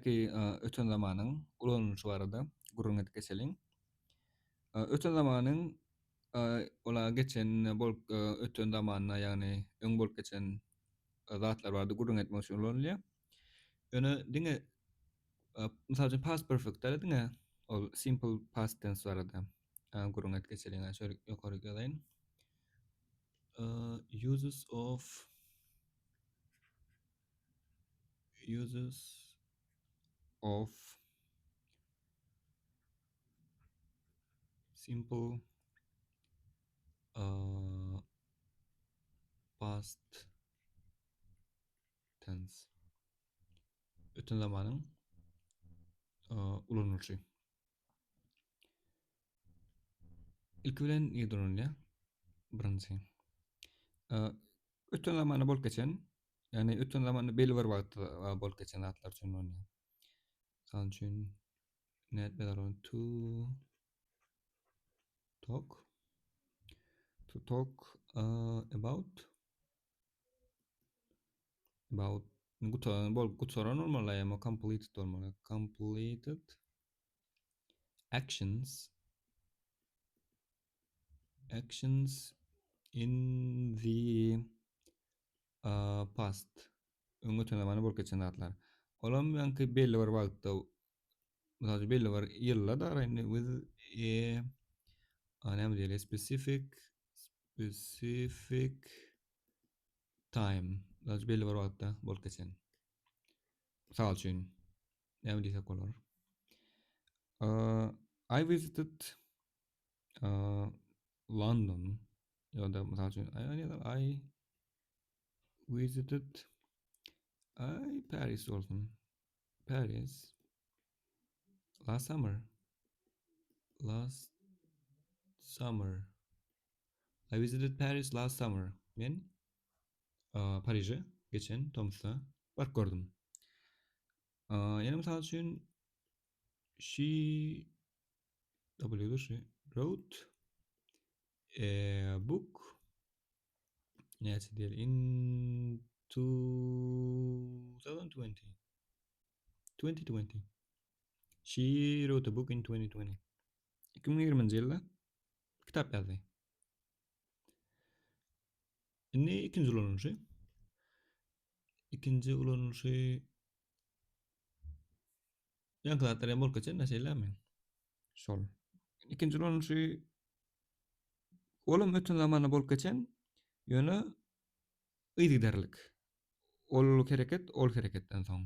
Häzirki öten zamanyň ulanylyşy barada gürrüň edip geçeliň. Öten zamanyň ola geçen bolup öten zamanda, ýagny öň bolup geçen zatlar barada gürrüň etmek üçin ulanylýar. Ýöne diňe mysal üçin past perfect däl diňe ol simple past tense barada gürrüň edip geçeliň. Şöyle ýokary ýazaýyn. Uses of uses of simple uh, past tense. Öten zamanyň uh, ulanylyşy. Ilki bilen nirde ulanylýar? Birinji. Uh, öten zamanda bolup geçen, ýagny öten zamanda belli bir wagtda bolup geçen zatlar üçin ulanylýar. Mysal üçin, nätmeli ony to talk to talk uh, about about gutaran bolup gutaran bolmaly ýa completed bolmaly. Completed actions actions in the uh, past. Öň öten zamanda bolup geçen zatlar. Olam ýaňky belli bir wagtda mysal üçin belli bir ýylda da indi with a näme diýeli specific specific time. Mysal üçin belli bir wagtda bolup geçen. Mysal üçin näme diýsek bolar? Uh, I visited uh, London ýa-da mysal üçin I, I visited I Paris olsun. Paris last summer. Last summer. I visited Paris last summer. Men uh, Pariže geçen tomsda baryp gördüm. Uh, ýene mysal üçin she W she wrote a book näçe diýeli in 2020 2020 she wrote a book in 2020 2020-nji ýylda kitap ýazdy. Indi ikinji ulanylyşy. Ikinji ulanylyşy ýaňky zatlar hem bolup geçen şeýlemi? Şol. Ikinji ulanylyşy olam öten zamanda bolup geçen, ýöne yzygiderlik. Ol hereket ol hereketden soň.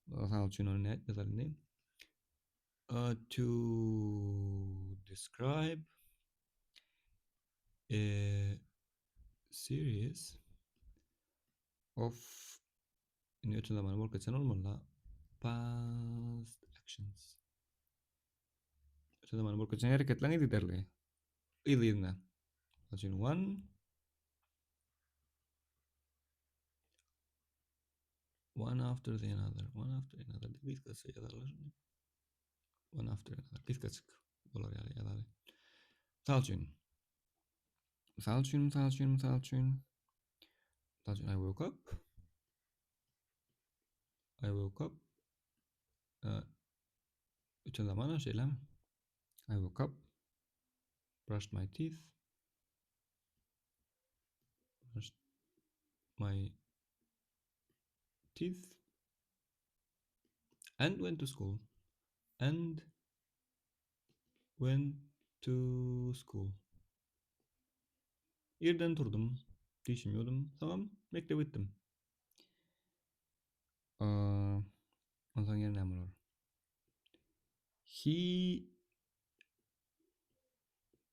Mysal üçin ony nädip ýazaly indi? Uh, to describe a series of indi öten zamanda bolup geçen bolmaly past actions. Öten zamanda bolup geçen hereketleriň yzygiderligi. Yzy-yzyna. Mysal üçin one one after the another, one after another diýip gysgaça ýazarlar. One after another gysgaçyk bolar ýaly ýazaly. Mysal üçin Mysal üçin, mysal üçin, mysal üçin Mysal üçin I woke up. I woke up. Uh, öten zaman şeýlemi? I woke up. Brushed my teeth. Brushed my teeth and went to school. And went to school. Irden turdum, dişimi ýuwdum, soňam mekdebe gitdim. Onsoň ýene näme bolar? He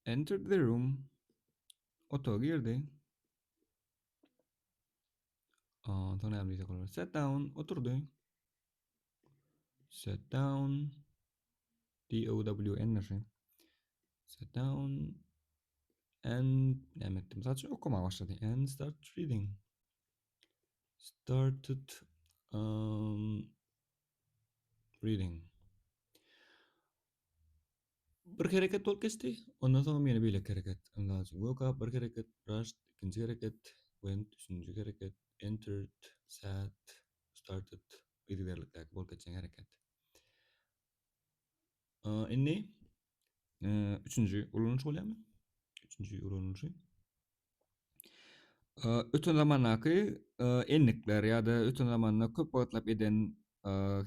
entered the room. Otaga girdi. Onsoň näme diýsek bolar? Sat down, oturdy. Sat down. D O W N şu. Sat down and näme etdi? Mysal üçin okamaga başlady. And start reading. Started um, reading. Bir hereket bolup geçdi. Ondan soň ýene beýleki hereket. Mysal üçin woke up bir hereket, brushed ikinji hereket, went üçünji hereket, entered, sat, started yzygiderlikdäki bolup geçen hereket. Indi üçünji ulanyş bolýarmy? Üçünji ulanyşy. Öten zamandaky endikler ýa-da öten zamanda köp wagtlap eden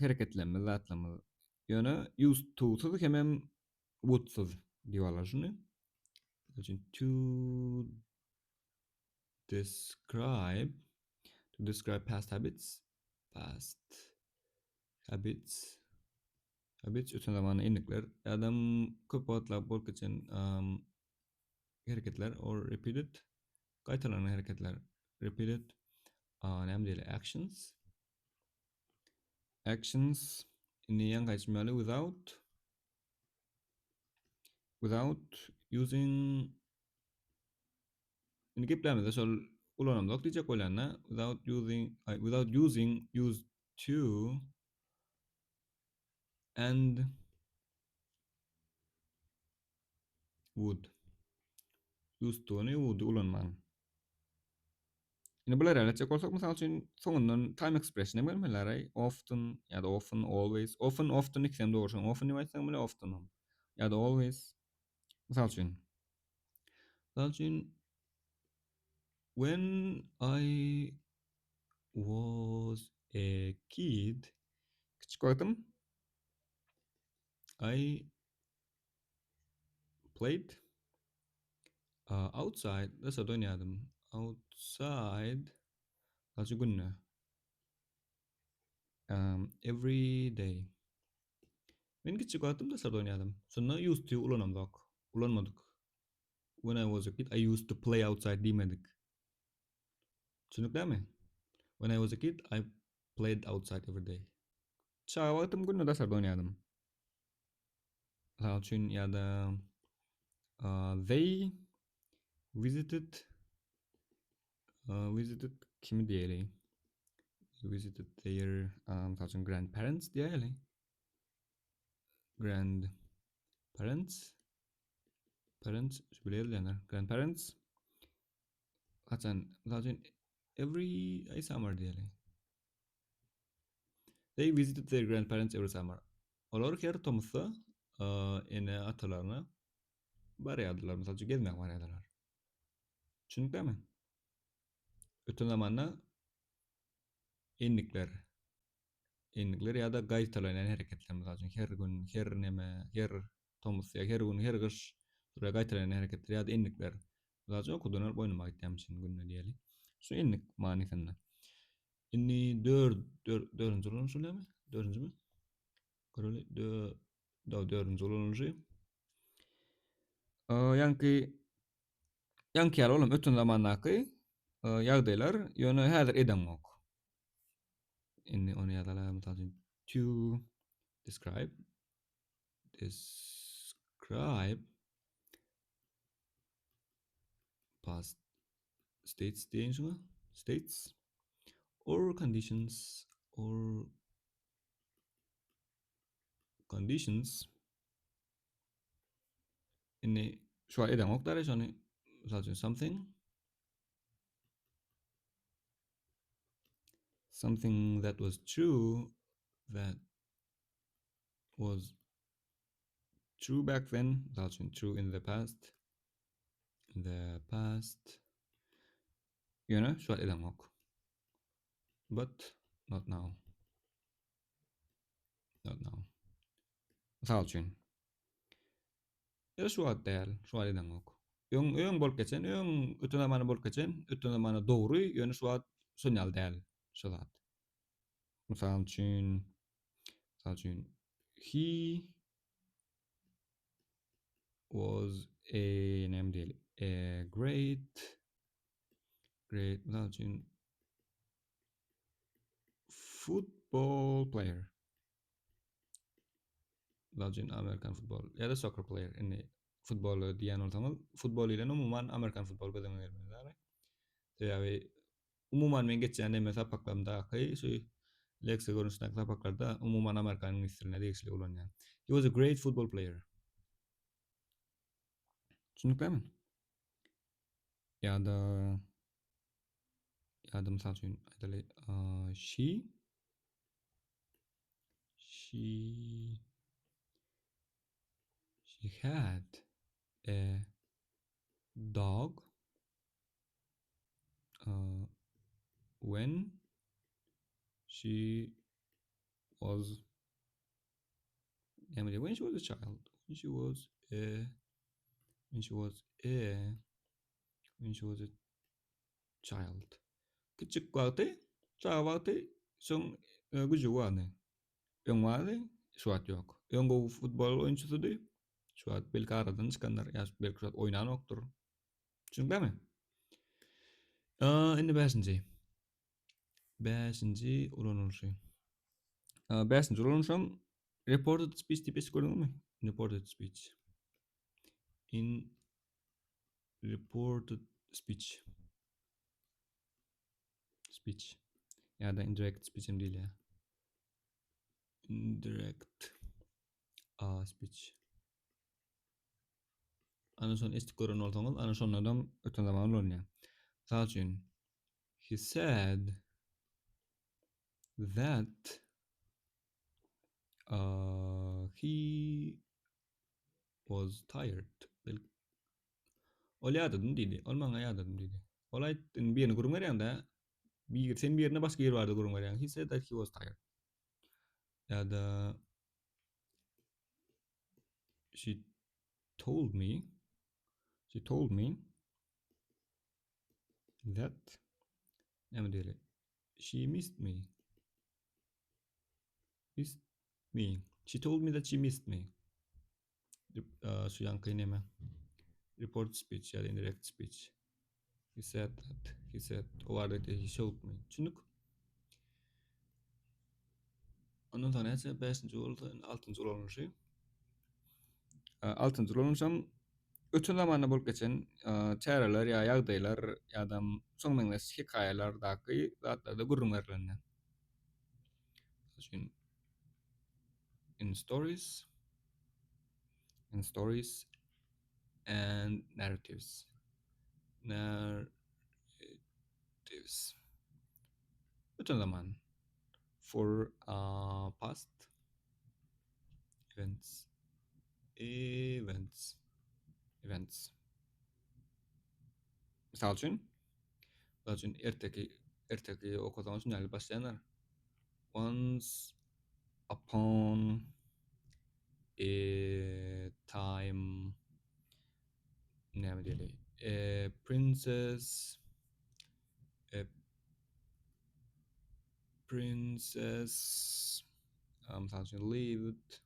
hereketlerimiz, zatlarymyz. Ýöne used to-syz hemem would-syz diýip alar şuny. Üçin to describe to describe past habits past habits habits öten zamanda endikler ýa-da köp wagtlap bolup geçen hereketler or repeated gaýtalanan hereketler repeated näme diýeli actions actions indi ýaňky aýdyşym ýaly without without using indi geplämizde şol ulanamzok diýjek bolýanda without using without using used to and Would. Used to-ny would-y ulanmaň. Indi bular ýaly etjek bolsak, mysal üçin, soňundan time expression hem gelmeli, often ýa-da often, always. Often, often ikisi hem dogry. Şoň often diýip aýtsaň bile, often hem. Ýa-da always. Mysal üçin. Mysal üçin, when I was a kid, kiçik wagtym, I played uh, outside daşarda oýnaýardym. Outside haçan günde? Um, every day. Men kiçijik wagtym daşarda oýnaýardym. Şonda used to ulanamzok. Ulanmadyk. When I was a kid, I used to play outside diýmedik. Düşündikdämi? When I was a kid, I played outside every day. Çaga wagtym günde daşarda oýnaýardym. Mysal üçin ýa-da they visited visited kimi diýeli? Visited their mysal üçin grandparents diýeli. Grandparents parents şu bile ýazylýanlar. Grandparents haçan mysal üçin every summer diýeli. They visited their grandparents every summer. Olar her tomusda ene-atalaryna barýardylar, mysal üçin, gezmäge barýardylar. Düşündikdämi? Öten zamanda endikler, endikler ýa-da gaýtalanýan hereketler, mysal üçin, her gün, her neme, her tomus ýa her gün, her gyş şular gaýtalanýan hereketler ýa-da endikler. Mysal üçin, okuwdan alyp oýnamaga gitýärmişin günde diýeli. Şu endik manysynda. Indi dör, dör, dördünji ulanyş bolýarmy? Dördünjimi? Göreli, dö, da, dördünji ulanyşy. Ýaňky ýaňky ýaly olam öten zamandaky ýagdaýlar, ýöne häzir edeňok. Indi ony ýazaly, mysal üçin, to describe describe past states diýeýin şuňa states or conditions or conditions indi şu edeňok dara şony mysal üçin something something that was true that was true back then mysal üçin true in the past the past ýöne şu wagt edeňok but not now not now mysal üçin ýa şu wagt däl şu wagt edeňok öň öň bolup geçen öň öten zamanda bolup geçen öten zamanda dogry ýöne şu wagt şon ýaly däl şu zat mysal üçin mysal üçin he was a näme diýeli a great great mysal üçin football player mysal üçin amerikan futbol ýa-da soccer player indi futbol diýen bolsaňyz futbol bilen umuman amerikan futbol göz öňüne gelmeli sebäbi Umuman men geçýän neme sapaklarymdaky şu leksiýa görnüşindäki sapaklarda umuman amerikan iňlis diline degişli ulanýan. He was a great football player. Düşündikmi? Ýa-da ýa-da mysal üçin aýdaly she she. had a dog uh, when she was näme diýýär? When she was a child. When she was a when she was a when she was a child. Kiçijik wagty, çaga wagty şoň e, güjügi bardy. Öň bardy, şu wagt ýok. Öň gowy futbol oýunçysydy. Şu wagt belki aradan çykandyr, ýa belki şu wagt oýnanokdyr. Düşündikmi? Indi bäşinji. Bäşinji ulanylyşy. Bäşinji ulanyşam reported speech diýip eşidip gördüňizmi? Reported speech. In reported speech. Speech. Ýa-da indirect speech hem diýilýär. Indirect a speech. Ana şony eşidip gören bolsaňyz, ana şondanam öten zaman ulanýar. Mysal üçin, he said that uh, he was tired. Ol ýadadym diýdi. Ol maňa ýadadym diýdi. Ol aýtdy, indi birini gürrüň berýäň-dä. Bir, sen birine başga biri barada gürrüň berýäň. He said that he was tired. Ýa-da she told me she told me that näme diýeli? She missed me. Missed me. She told me that she missed me. Şu ýanky neme? Report speech ýa-da indirect speech. He said that. He said o barada aýtdy, he showed me. Düşündik? Ondan soň näçe? 5-nji bolsa, indi 6-njy ulanylyşy. 6-njy ulanylyşam öten zamanda bolup geçen çäreler ýa ýagdaýlar ýa-da şoňa meňzeş hekaýalardaky zatlarda gürrüň berilende. Üçin in stories in stories and narratives narratives öten zaman for uh, past events events events Mysal üçin Mysal üçin erteki erteki okasaňyz şundan başlaýanlar Once upon a time näme diýeli a princess a princess mysal üçin lived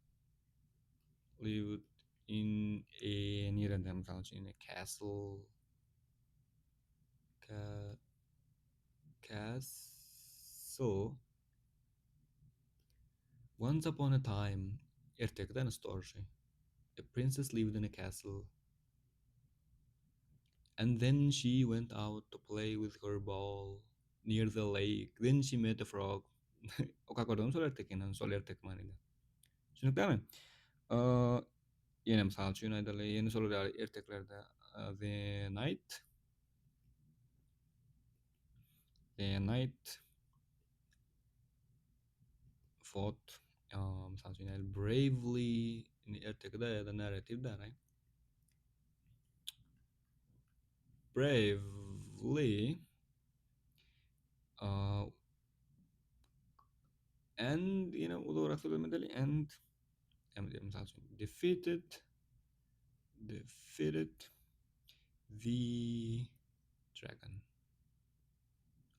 lived in a nirede mysal üçin in a castle ca castle Once upon a time ertekiden story A princess lived in a castle And then she went out to play with her ball near the lake. Then she met a frog. Okap gördüňmi şol ertekini? Şol erteki manyda. Düşündikmi? Ýene mysal üçin aýdaly, ýene şolar ýaly erteklerde The Night The Night fought mysal üçin ýaly bravely indi ertekide ýa-da narratiw däl. Bravely uh, and ýene uzarak sözlemedeli and näme diýelim mysal üçin defeated defeated the dragon.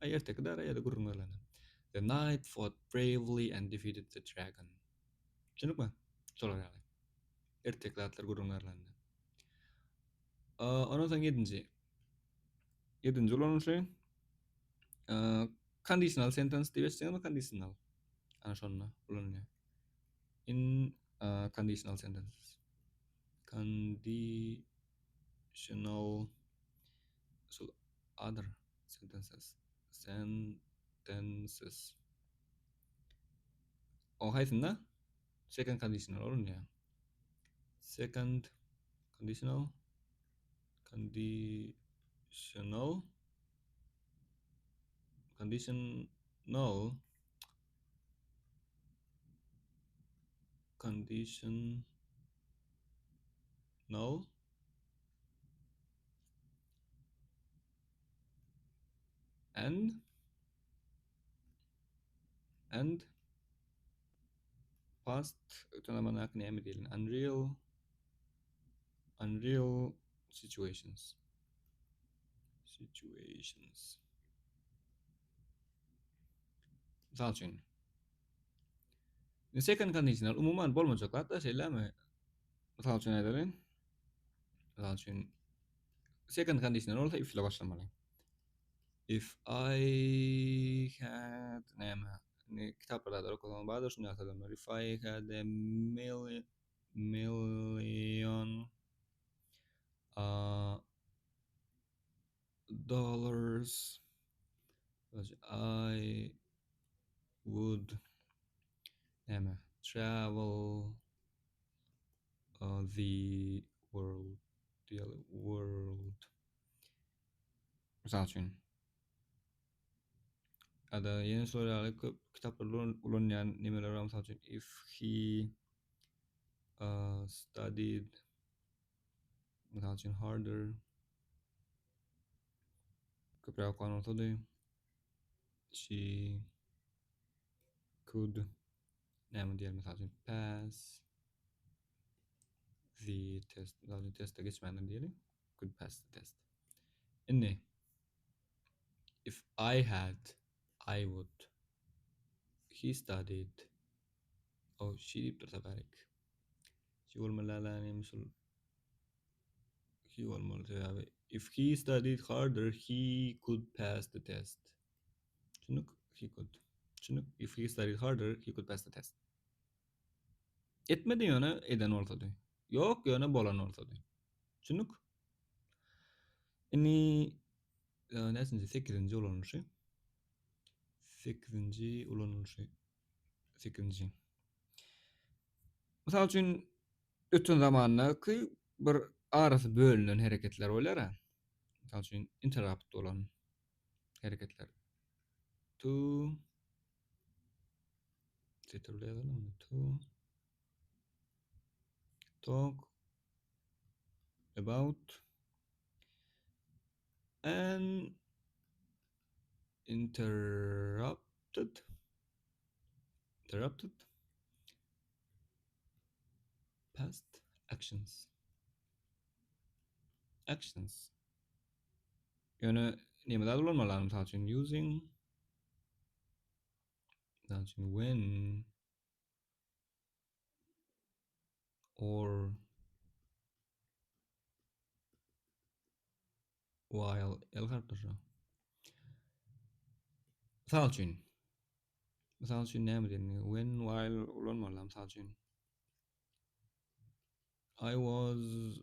Aý erteki dara ýa-da gürrüň berlende. The knight fought bravely and defeated the dragon. Düşündikmi? Şolar ýaly. Erteki zatlar gürrüň berlende. Ondan soň ýedinji. Ýedinji ulanyşy conditional sentence diýip eşitdiňizmi conditional? Ana şonda ulanylýar. In uh, conditional sentences. Conditional so other sentences. Sentences. O haýsynda? Second conditional ulanylýar. Second conditional conditional conditional condition. Null and and past öten zamandaky näme diýilin unreal unreal situations situations Mysal üçin second conditional umuman bolmajak zatlar şeýlemi? Mysal üçin aýdalyň. Mysal üçin second conditional bolsa if ile başlamaly. If I had näme? Indi kitaplarda okasaň bardyr şunday sözler. If I had a million million uh, dollars I would näme travel uh, the world diýeli world mysal üçin ýa-da ýene şolar ýaly köp kitaplarda ulanýan nemeler bar mysal üçin if he uh, studied mysal üçin harder köpräk okan bolsady she could näme diýer mysal üçin pass the test mysal üçin teste geçmändir diýeli could pass the test indi if I had I would he studied oh she diýip dursa bärik she bolmaly däl şul he bolmaly sebäbi if he studied harder he could pass the test Düşündik? He could. Düşündik? If he studied harder, he could pass the test. Etmedi ýöne eden bolsady. Ýok ýöne bolan bolsady. Düşündik? Indi e, näçinji? 8-nji ulanylyşy. 8-nji ulanylyşy. 8-nji. Mysal üçin öten zamandaky bir arasy bölünen hereketler bolýar. Mysal üçin interrupt bolan hereketler. To setirle ýazalyň. To talk about an interrupted interrupted past actions actions Ýöne näme zat ulanmaly mysal üçin using mysal üçin when or while el harpdyr şu. Mysal üçin mysal üçin näme diýen when while ulanmaly mysal üçin I was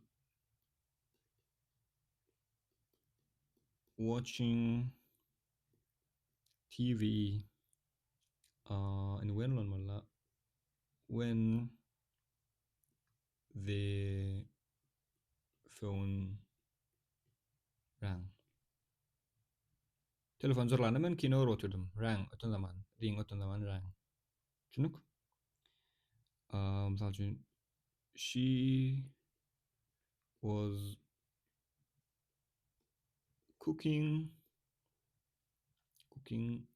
watching TV uh, and when ulanmaly when the phone rang. Telefon jyrlanda men kino görüp oturdym. Rang öten zaman. Ring öten zaman rang. Düşündik? Uh, mysal üçin she was cooking cooking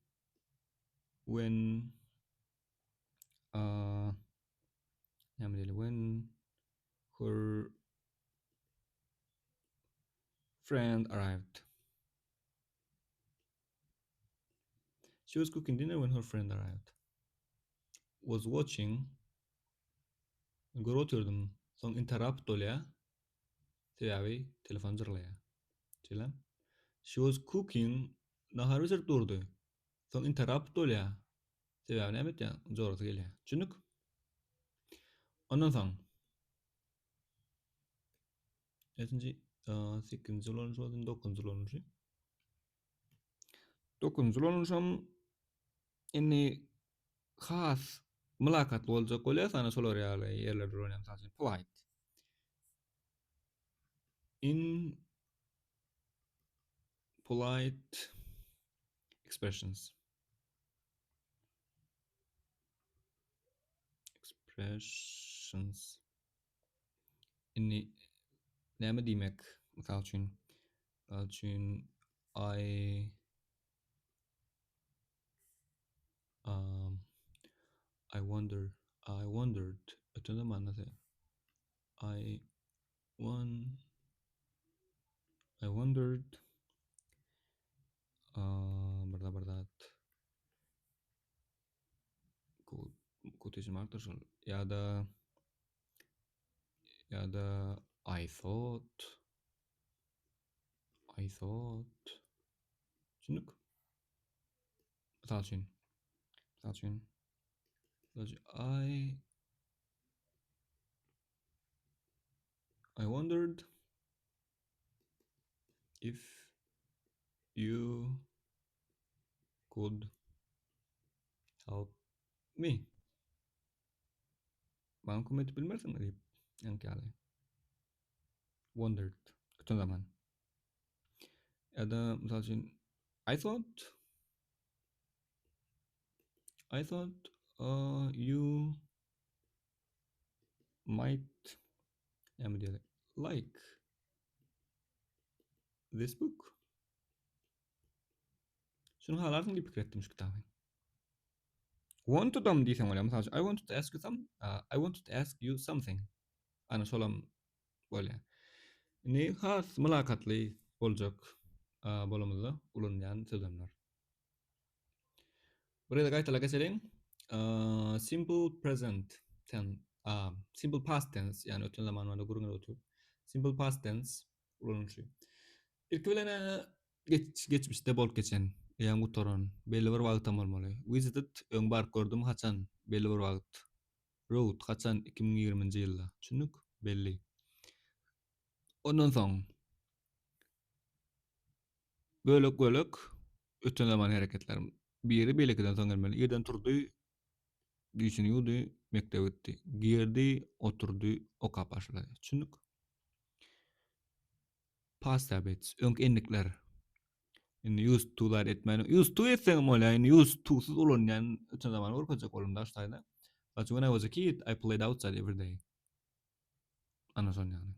when uh, näme diýeli when her friend arrived she was cooking dinner when her friend arrived was watching görüp oturdym soň interrupt bolýar sebäbi telefon jyrlaýar şeýle she was cooking nahar bişirip durdy soň interrupt bolýar sebäbi näme etýär jorasy gelýär düşündik ondan soň näçinji sekizinji ulanyş boldy dokuzynjy ulanyşy dokuzynjy ulanyşam indi has mylakatly boljak bolýar, sana şolar ýaly ýerlerde ulanýan, mysal üçin, polite. In polite expressions. Expressions. Indi. Näme diýmek? Mysal üçin, mysal üçin I um, I wonder I wondered öten zamanda I won I wondered uh, bir bir zat quotation markdyr şol ýa-da ýa-da I thought I thought düşündik mysal üçin mysal üçin I I wondered if you could help me. Maňa kömek edip bilmersiňmi diýip, ýaňky ýaly. Wondered. Öten zaman. Ýa-da mysal üçin I thought I thought uh, you might näme diýeli like this book. Şuny halarsyň diýip pikir etdim şu kitaby. Want-dam diýseň bolýar. Mysal üçin, I wanted to ask you some, uh, I wanted to ask you something. Ana şolam bolýar. Indi has mylakatly boljak uh, bolamyzda ulanylýan sözlemler. Bir gezek gaýtala geçeliň. Uh, simple present ten, uh, simple past tense, ýagny öten zaman barada gürrüň edip oturyp. Simple past tense ulanylyşy. Ilki bilen geç, geçmişde bolup geçen, eýýäm gutaran, belli bir wagtam bolmaly. Visited, öň baryp gördüm, haçan, belli bir wagt. Wrote, haçan, 2020-nji ýylda. Düşündik? Belli. Ondan soň bölek-bölek öten zaman hereketler. Biri beýlekiden soň gelmeli. Irden turdy, dişini ýuwdy, mekdebe gitdi. Girdi, oturdy, okap başlady. Düşündik? Past habits, öňki endikler. Indi used to zat etmän, used to etseňem bolýar, indi used to-syz ulanýan öten zamany görkezjek boldum da şu taýda. But when I was a kid, I played outside every day. Ana şon ýaly.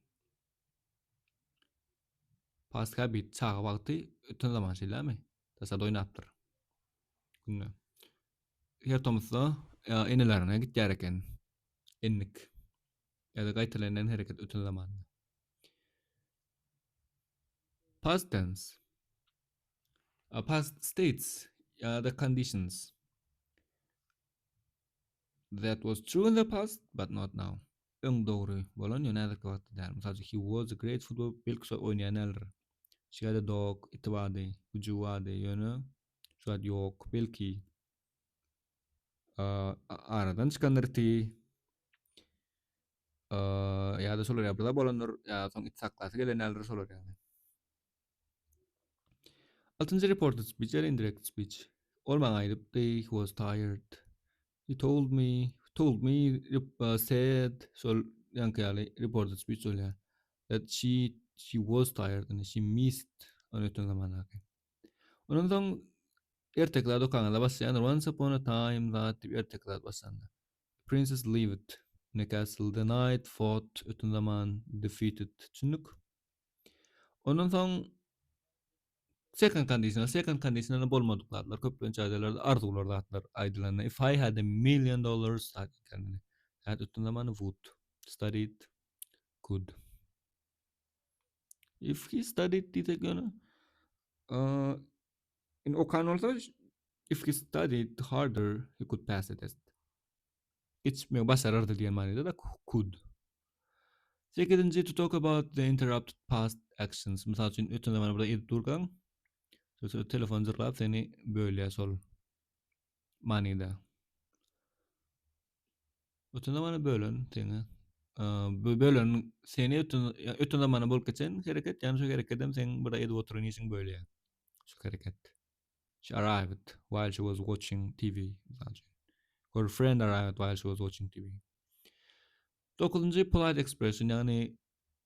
Past habit çaga wagty öten zaman şeýlemi? Daşarda oýnapdyr. Günde. Her tomusda enelerine gitýär eken. Endik. Ýa-da gaýtalanýan hereket öten zamanda. Past tense. Past states ýa-da conditions. That was true in the past, but not now. Öň dogry bolan, ýöne häzirki wagtda däl. Mysal üçin, he was a great football, belki şol oýnaýan däldir. She had a dog, iti bardy, güjügi bardy, ýöne şu wagt ýok. Belki aradan çykandyr iti. Ýa-da şolar ýaly bir zat bolandyr, ýa soň it saklasy gelen däldir şolar ýaly. Altynjy reported speech ýa indirect speech. Ol maňa aýdypdy, he was tired. He told me, told me, uh, said, şol ýaňky ýaly reported speech bolýar. That she, she was tired and she missed ony öten zamandaky. Ondan soň erteki zat okaňyzda başlaýandyr. Once upon a time zat diýip erteki zat başlandy. Princess lived in a castle, the knight fought öten zaman defeated. Düşündik? Ondan soň second conditional, second conditional bolmadyk zatlar, köplenç ýagdaýlarda arzuwlar zatlar aýdylanda if I had a million dollars zat ekenini. Had öten zamany would, studied, could. If he studied diýsek ýöne indi okan bolsa if he studied harder he could pass the test. Geçmegi başarardy diýen manyda da could. Sekizinji to talk about the interrupted past actions. Mysal üçin öten zaman burada edip durkaň, şol telefon jyrlap seni bölýär şol manyda. Öten zamana bölen seni bölen seni öten öten zamana bolup geçen hereket, ýagny şo herekedem seň bir edip oturan işiň bölýär. Şu hereket. She arrived while she was watching TV. Mysal üçin. Her friend arrived while she was watching TV. Dokuzynjy polite expression, ýagny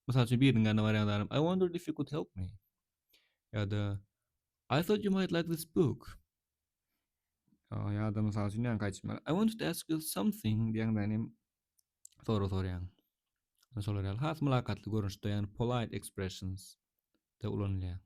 mysal üçin biriniň ýanyna barýan adam I wondered if you could help me. Ýa-da I thought you might like this book. Ýa-da mysal üçin ýaňky aýdyşym ýaly I wanted to ask you something diýeňde hem sorag soraýaň. Şolar ýaly has mylakatly görnüşde, ýagny polite expressions da ulanylýar.